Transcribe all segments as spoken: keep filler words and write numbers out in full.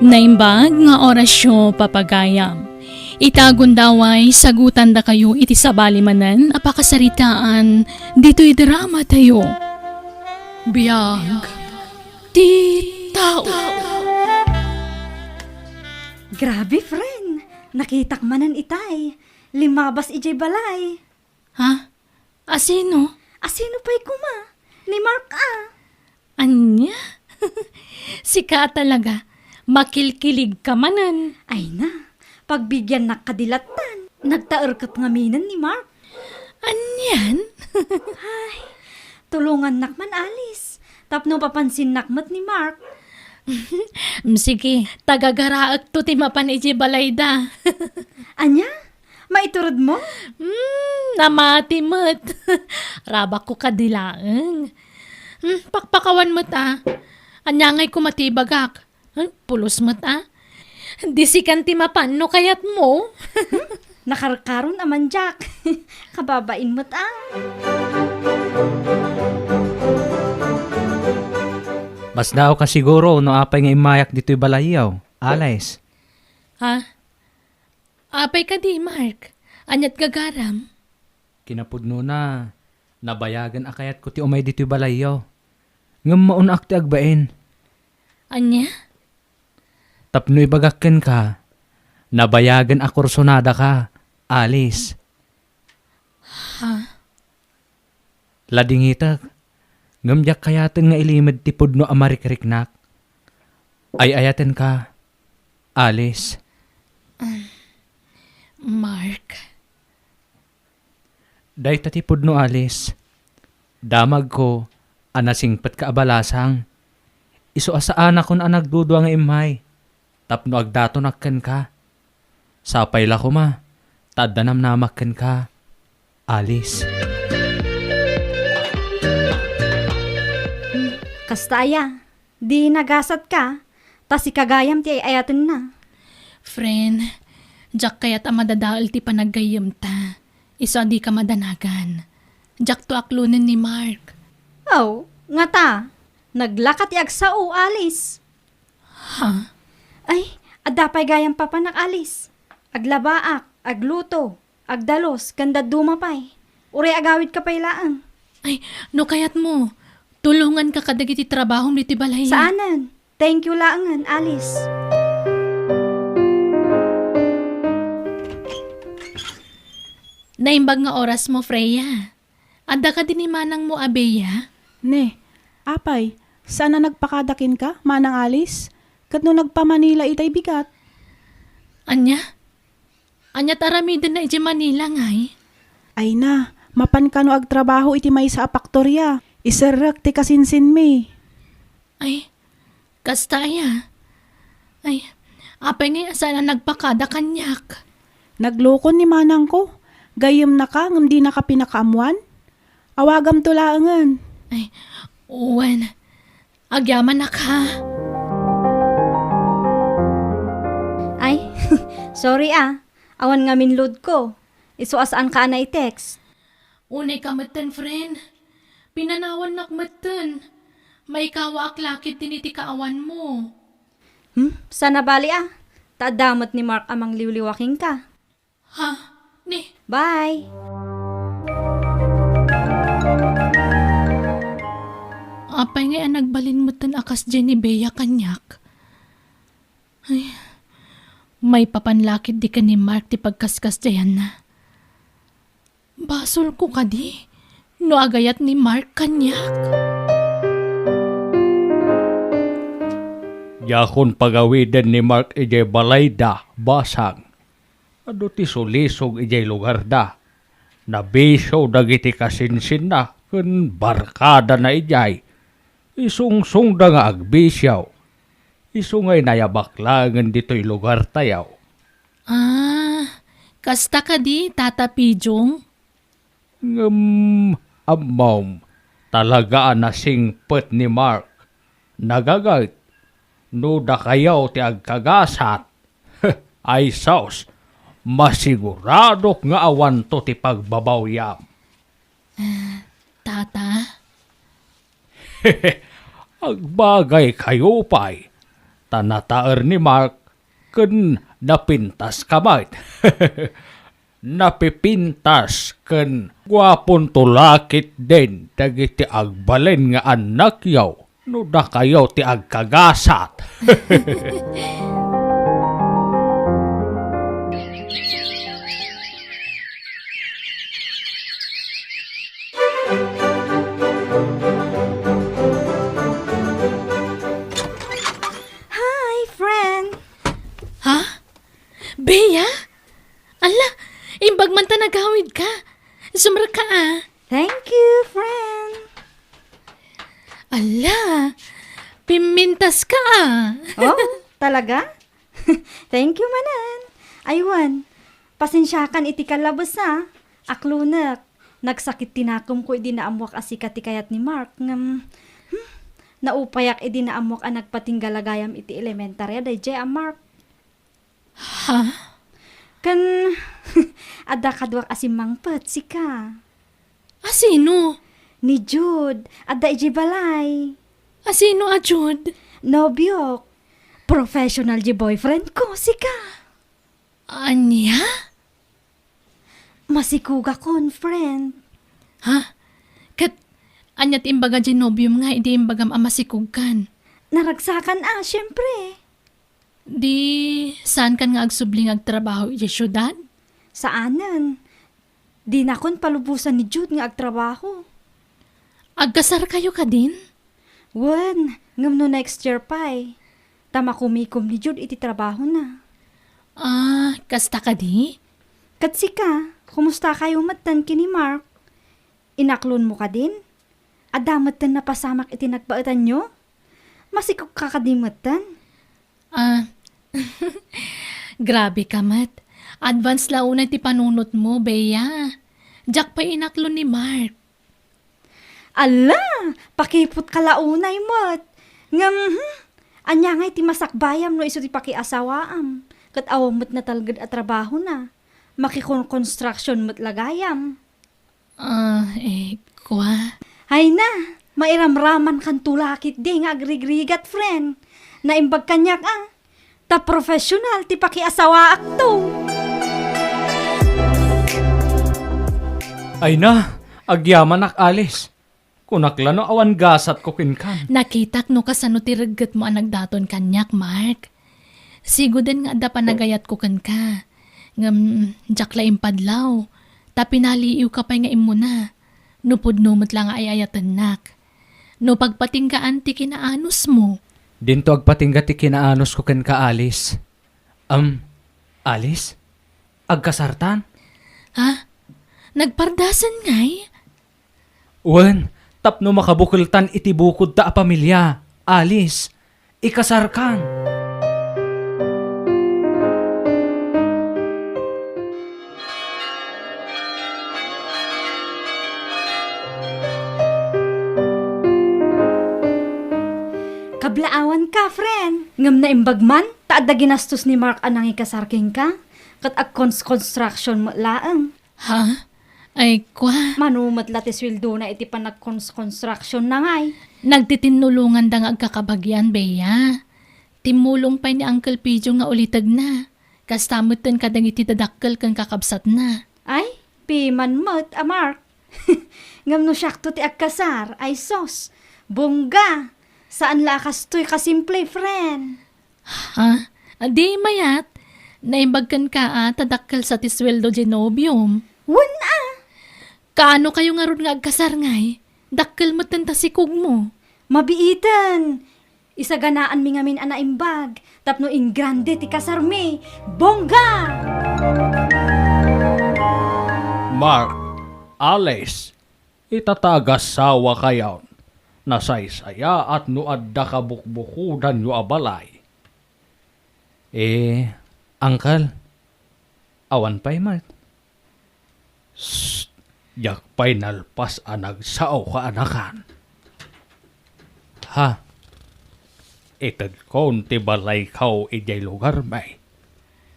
Naimbag nga orasyo, papagayam. Ita gundaway, sagutandakayo iti sabali manen a pakasaritaan ditoy drama tayo. Biag ti tao. Grabe, friend. Nakitak manen itay. Limabas idiay balay. Ha? Asino? Asino pay koma? Ni Mark a. Ania? Sika talaga. Makilkilig ka manen. Ay na, pagbigiannak kadi lattan. Nagtaerkep ngaminen ni Mark. Anian? Ay, tulongannak man, Alice. Tapno papansinnak met ni Mark. Mm, sige, tagagaraekto ti mapan iti balayda. Ania? Maituredmo? Hmm, namati met. Rabakko kadi laeng. Hmm, pakpakawan met a. Ania ngay koma ti ibagak? Hmm, pulos met a. Di sikan ti mapan no kayatmo. Hmm, nakarkaron a man, Jack. Kababain met a. Masdaawka siguro no apay nga immayak ditoy balayyo, Alice. Ha? Apay kadi, Mark? Aniat gagaram? Kinapudnona, nabayagen a kayatko ti umay ditoy balayyo. Ngem maun-ak ti agbain. Ania? Tapno ibagak kenka, nabayagen a kursunadaka, Alice. Ha? Ladingitek, ngem diak kayaten nga ilimed ti pudno a marikriknak. Ay-ayatenka, Alice. Um, Mark. Dayta ti pudno, Alice. Damagko a nasingpetka a balasang. Isu a saanakon a nagdudua nga immay tapno agdatonak kenka. Sapay la koma ta adda namnamak kenka, Alice. Hmm, kasta aya, di nagasatka, ta sika gayam ti ay-ayatenna. Friend, diak kayat a madadael ti panaggayyemta. Isu a dika madanagan. Diakto aklonen ni Mark. Aw, ngata, naglaka ti agsao, Alice. Ha? Ay, adda pay gayam papanak, Alice. Aglabaak, agluto, agdalus, ken dadduma pay. Uray agawidka pay laeng. Ay, no kayatmo, tulonganka kadagiti trabahom ditoy balay. Saanen. Thank you laengen, Alice. Naimbag nga orasmo, Freya. Adda kadi ni manangmo a Bea? Ne, apay, saan a nagpakada kenka, Manang Alice? Ket no nagpa-Manila itay bigat? Ania? Aniat aramidenna idiay Manila ngay? Ay na, mapan kano agtrabaho iti maysa a paktoria. Iserrek ti kasinsinmi. Ay, kasta aya? Ay, apay ngay a saan a nagpakada kaniak? Naglukon ni manangko. Gayyemnaka ngem dinaka pinakaammoan? Awagamto laengen. Ay, wen. Agyamanak, ha? Ay, sorry, ah. Awan ngamin load ko. Isu a saanka a nai-text. Unay ka metten, friend. Pinanawannak metten. Maikawaak lakit ti niti kaawanmo. Hmm? Sana bali, ah. Ta adda met ni Mark a mangliwliwa kenka. Ha? Ni? Bye! Apay ngay a nagbalin metten a kasdiay ni Bea kaniak? Ay, maipapan lakit di ken ni Mark ti pagkaskasdiayanna. Basolko kadi no agayat ni Mark kaniak? Diakon pagawiden ni Mark idiay balayda, basang. Adu ti sulisog idiay lugarda. Nabisio dagiti kasinsinna ken barkadana idiay. Isungsongda nga agbisio. Isu nga inayabak laengen ditoy lugartayo. Ah, kasta kadi, Tata Pijong? Ngem, ammom, talaga a nasingpet ni Mark. Nagaget, no dakayo ti agkagasat, ay sus, masiguradok nga awanto ti pagbabawyam. Ah, Tata? Agbagaykayo pay. Ta nataer ni Mark ken napintas ka met. Napipintas ken guapon tulakit den dagiti agbalin nga annakyo no dakayo ti agkagasat. Hi, friend! Ha? Bea? Ala, imbag man ta nagawid ka. Sumrek ka, ah. Thank you, friend! Ala, pimintas ka, ah. Oh, talaga? Thank you manen. Aywan, pasensiakan iti kallabes, ah. Aklonek, nagsakit ti nakem ko idi naammuak a sika ti kayat ni Mark. Ngem, hmm, naupayak idi naammuak a nagpatingga la gayam iti elementary a daydiay a Mark. Ha? Ken, adda kaduak a simmangpet, sika. Asino? Ni Jude, adda idiay balay. Asino a Jude? Nobiok. Professional diay boyfriend ko, sika. Ania? Masikogakon, friend. Ha? Ket ania ti imbaga diay nobiom nga idi imbagam a masikogkan? Naragsakan a, siempre. Di, saankan nga agsubli nga agtrabaho idiay siudad? Saanen. Dinakon palubosan ni Jude nga agtrabaho. Agkasarkayo kadin? Wen, ngem no next year pay. Ta makumikom ni Jude iti trabahona. Ah, kasta kadi? Ket sika, kumustakayo metten ken ni Mark? Inaklonmo kadin? Adda metten napasamak iti nagbaetanyo? Masikogka kadi metten? Ah, grabe ka met. Advance la unay ti panunotmo, Bea. Diak pay inaklon ni Mark. Ala! Pakiputka la unay met. Ngem, hmm, ania ngay ti masakbayam no isu ti pakiasawaam? Ket awan met natalged a trabahona. Makikon-construction met la gayam. Ah, eh, kua? Hayna, mairamramankanto la ketdi nga agrigrigat, friend. Naimbag kaniak a. Ta professional ti pakiasawaakto. Ayna, agyamanak, Alice. Kunak la no awan gasatko kenkan. Nakitak no kasano ti reggetmo a nagdaton kaniak, Mark. Siguden nga adda panagayatko kenka. Ngem diak la impadlaw, ta pinaliiwka pay nga immuna. No pudno met la nga ay-ayatennak. No pagpatinggaan ti kinaanusmo. Dinto agpatingga ti kinaanusko kenka, Alice. Em, Alice? Agkasartan? Ha? Nagpardasen ngay? Wen, tapno makabukeltan iti bukodta a pamilia, Alice. Ikasarkan. Kablaawanka, friend. Ngem naimbag man, ta adda ginastos ni Mark a nangikasar kenka, ket agkons-construction met laeng. Ha? Ay, kua. Mano met la ti sueldona iti panagkons-construction na ngay? Nagtitinnulonganda nga agkakabagian, Bea. Timmulong pay ni Uncle Pidio nga ulitegna. Kasta metten kadagiti dadakkel ken kakabsatna. Ay, piman met a Mark. Ngem no siakto ti agkasar, ay sus, bongga! Saan la a kastoy kasimple, friend. Ha? Di mayat, naimbag kenka a ta dakkel sa ti sueldo di nobiom. Wen a! Kaano kayo ngarud nga agkasar ngay? Dakkel metten ta sikogmo. Mabiiten! Isaganaanmi ngamin a naimbag tapno ingrande ti kasarmi. Bongga! Mark, Alice, ita ta agasawakayon, nasaysayaat no adda kabukbukodanyo a balay. Eh, Uncle, awan pay met. Shh! Diak pay nalpas a nagsao kaanakan. Ha? Itedkon ti balayko idiay lugarmi.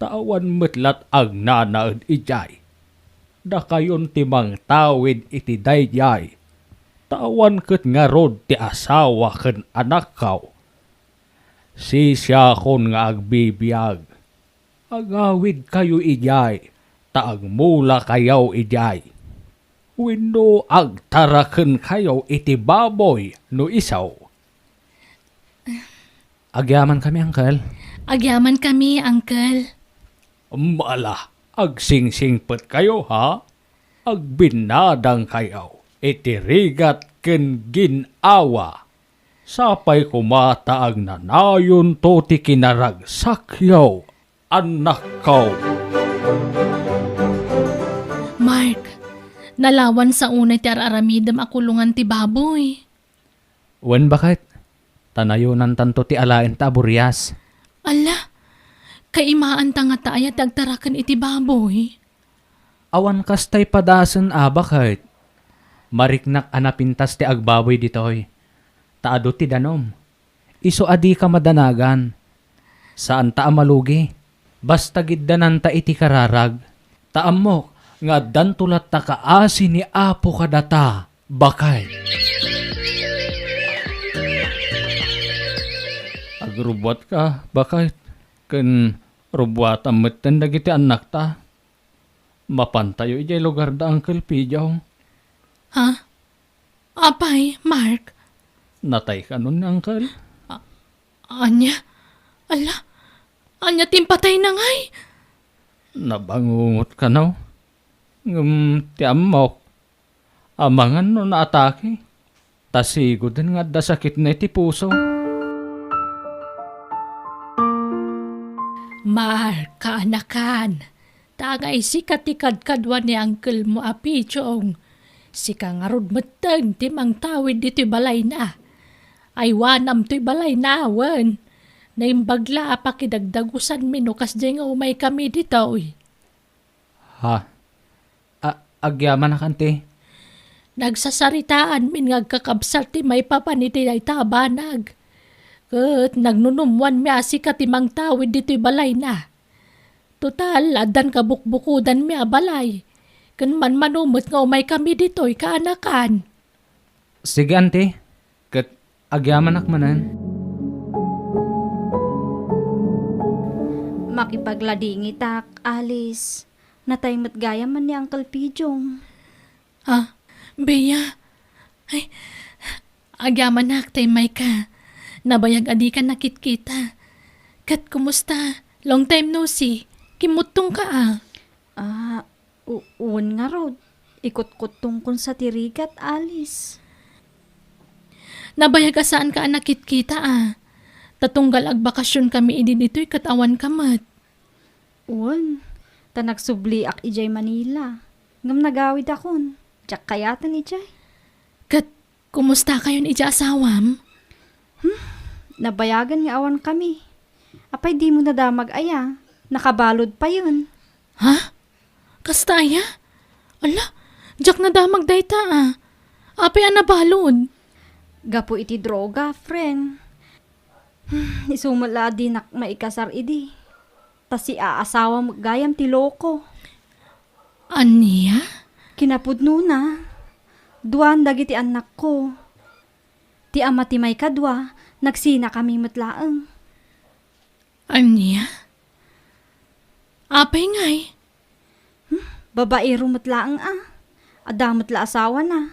Ta awan met lat agnanaed idiay. Dakayon ti mangtawid iti daydiay. Ta awan ket ngarud ti asawa ken anakko. Sisiakon nga agbibiag. Agawidkayo idiay, ta agmulakayo idiay. Wenno agtarakenkayo iti baboy no isu. Agyamankami, Uncle. Agyamankami, Uncle. Mala, agsingsingpetkayo, ha? Agbinnadangkayo iti rigat ken gin-awa. Sapay koma ta agnanayonto ti kinaragsakyo, annakko. Mark, nalawan sa unay ti ar-aramidem a kulongan ti baboy. Wen, baket, ta nayonantanto ti alaenta a burias. Ala, kaimaanta ngata aya ti agtaraken iti baboy? Awan kasta a padasen a, baket. Mariknak a napintas ti agbaboy ditoy, ta adu ti danum. Isu a dika madanagan. Saanta a malugi. Basta giddananta iti kararag. Ta ammok nga addanto latta kaasi ni Apo kadata, baket. Agrubbuatka, baket, ken rubbuatam metten dagiti annakta. Mapantayo idiay lugarda, Uncle Pidong. Ha? Apay, Mark? Natay kanon ni Uncle? A-, ania? Ala, ania ti impatayna ngay? Nabangungot kano? Ngem ti ammok, amangan no naatake, ta sigoden nga adda sakitna iti puso. Mark, kaanakan, ta angay sika ti kadkadua ni uncle mo a Pichong, sika ngarud metten ti mangtawid ditoy balayna. Aywanam toy balayna, wen. Naimbag la a pakidagdagusanmi no kasdiay nga umaykami ditoy. Ha? A-, agyamanak, anti? Nagsasaritaanmin nga agkakabsat ti maipapan iti dayta a banag. Ket nagnunummoanmi a sika ti mangtawid ditoy balayna. Total, addan kabukbukodanmi a balay. Ken manmano met nga umaykami ditoy, kaanakan. Sige, anti. Ket agyamanak manen. Makipagladingitak, Alice. Natay met gayam ni Uncle Pidong. Ah, Bea. Ay, agyamanak ta immayka. Nabayag a dika nakitkita. Ket kumusta? Long time no see. Kimmuttongka a. Ah, U-, wen ngarud, ikutkuttongkon sa ti rigat, Alice. Nabayag a saanka a nakitkita a. Ta tunggal agbakasionkami idi ditoy ket awanka met. Wen, ta nagsubliak idiay Manila. Ngem nagawidakon, diak kayaten idiay. Ket Kumustakayon iti asawam? Hmm, nabayagen nga awankami. Apay dimo nadamag aya? Nakabalud payen. Ha? Kasta aya? Ala, diak nadamag dayta a. Apay a nabalud? Gapu iti droga, friend. Hmm, isu met la a dinak maikasar idi. Ta si aasawa met gayam ti loko. Ania? Kinapudnona, duan dagiti annakko. Ti ama ti maikadua, nagsinakami met laeng. Ania? Apay ngay? Hmm, babaero met laeng a. Adda met la asawana.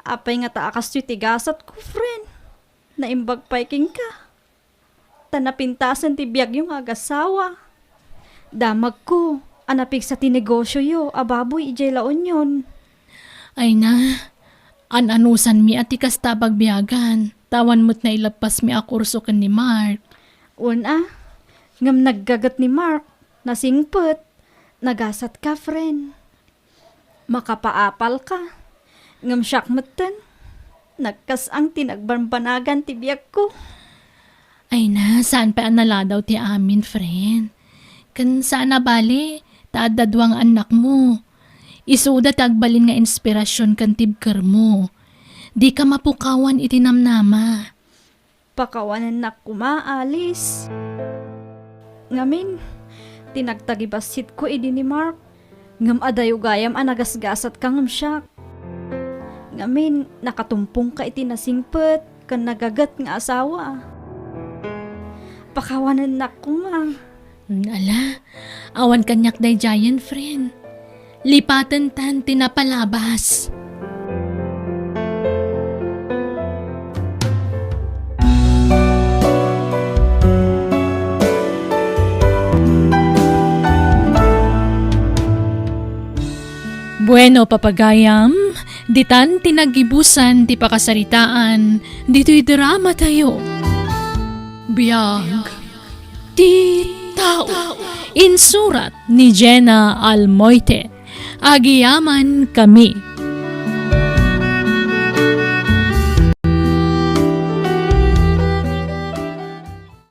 Apay ngata a kastoy ti gasatko, friend? Naimbag pay kenka. Ta napintasen ti biagyo nga agasawa. Damagko a napigsa ti negosioyo a baboy idiay La Union. Ay na, an-anusanmi a ti kasta a pagbiagan, ta awan met nailappasmi a kurso ken ni Mark. Wen a, ngem naggaget ni Mark, nasingpet, nagasatka, friend. Makapaapalka. Ngem siak metten, nagkas-ang ti nagbanbanagan ti biagko. Ay na, saan pay a naladaw ti amin, friend. Ken saan a bali, ta adda dua nga annakmo. Isuda ti agbalin nga inspirasyon ken tibkermo. Dika mapukawan iti namnama. Pakawanennak koma, Alice. Ngamin, ti nagtagibasitko idi ni Mark, ngem adayo gayam a nagasgasatka ngem siak. Ngamin, nakatumpongka iti nasingpet ken nagaget nga asawa. Pakawanennak koma. Hmm, ala, awan kaniak daydiayen, friend. Lipatentan ti napalabas. Bueno, papagayam, ditan ti naggibusan ti pakasaritaan ditoy dramatayo. Biag ti tao. Insurat ni Jenna Almoite. Agiyaman kami.